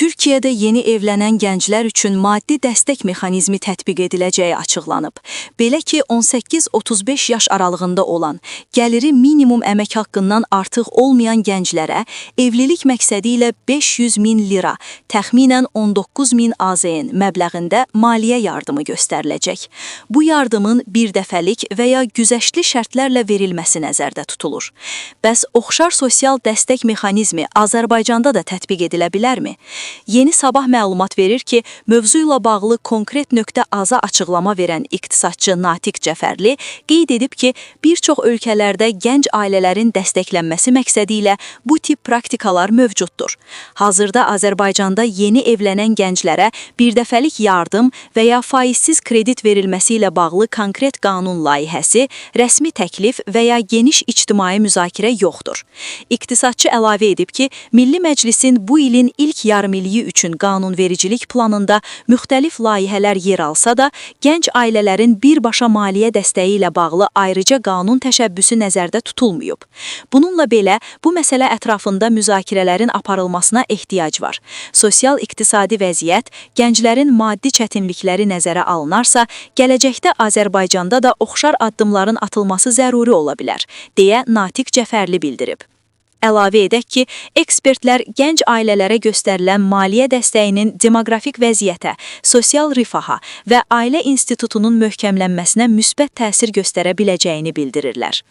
Türkiyədə yeni evlənən gənclər üçün maddi dəstək mexanizmi tətbiq ediləcəyi açıqlanıb. Belə ki, 18-35 yaş aralığında olan, gəliri minimum əmək haqqından artıq olmayan gənclərə evlilik məqsədi ilə 500 min lira, təxminən 19 min AZN məbləğində maliyyə yardımı göstəriləcək. Bu yardımın bir dəfəlik və ya güzəştli şərtlərlə verilməsi nəzərdə tutulur. Bəs oxşar sosial dəstək mexanizmi Azərbaycanda da tətbiq edilə bilərmi? Yeni Sabah məlumat verir ki, mövzu ilə bağlı konkret nöqtə aza açıqlama verən iqtisadçı Natiq Cəfərli qeyd edib ki, bir çox ölkələrdə gənc ailələrin dəstəklənməsi məqsədi ilə bu tip praktikalar mövcuddur. Hazırda Azərbaycanda yeni evlənən gənclərə birdəfəlik yardım və ya faizsiz kredit verilməsi ilə bağlı konkret qanun layihəsi, rəsmi təklif və ya geniş ictimai müzakirə yoxdur. İqtisadçı əlavə edib ki, Milli Məclisin bu ilin ilk yarımilliyi üçün qanunvericilik planında müxtəlif layihələr yer alsa da, gənc ailələrin birbaşa maliyyə dəstəyi ilə bağlı ayrıca qanun təşəbbüsü nəzərdə tutulmayıb. Bununla belə, bu məsələ ətrafında müzakirələrin aparılmasına ehtiyac var. Sosial-iqtisadi vəziyyət, gənclərin maddi çətinlikləri nəzərə alınarsa, gələcəkdə Azərbaycanda da oxşar addımların atılması zəruri ola bilər, deyə Natiq Cəfərli bildirib. Əlavə edək ki, ekspertlər gənc ailələrə göstərilən maliyyə dəstəyinin demoqrafik vəziyyətə, sosial rifaha və ailə institutunun möhkəmlənməsinə müsbət təsir göstərə biləcəyini bildirirlər.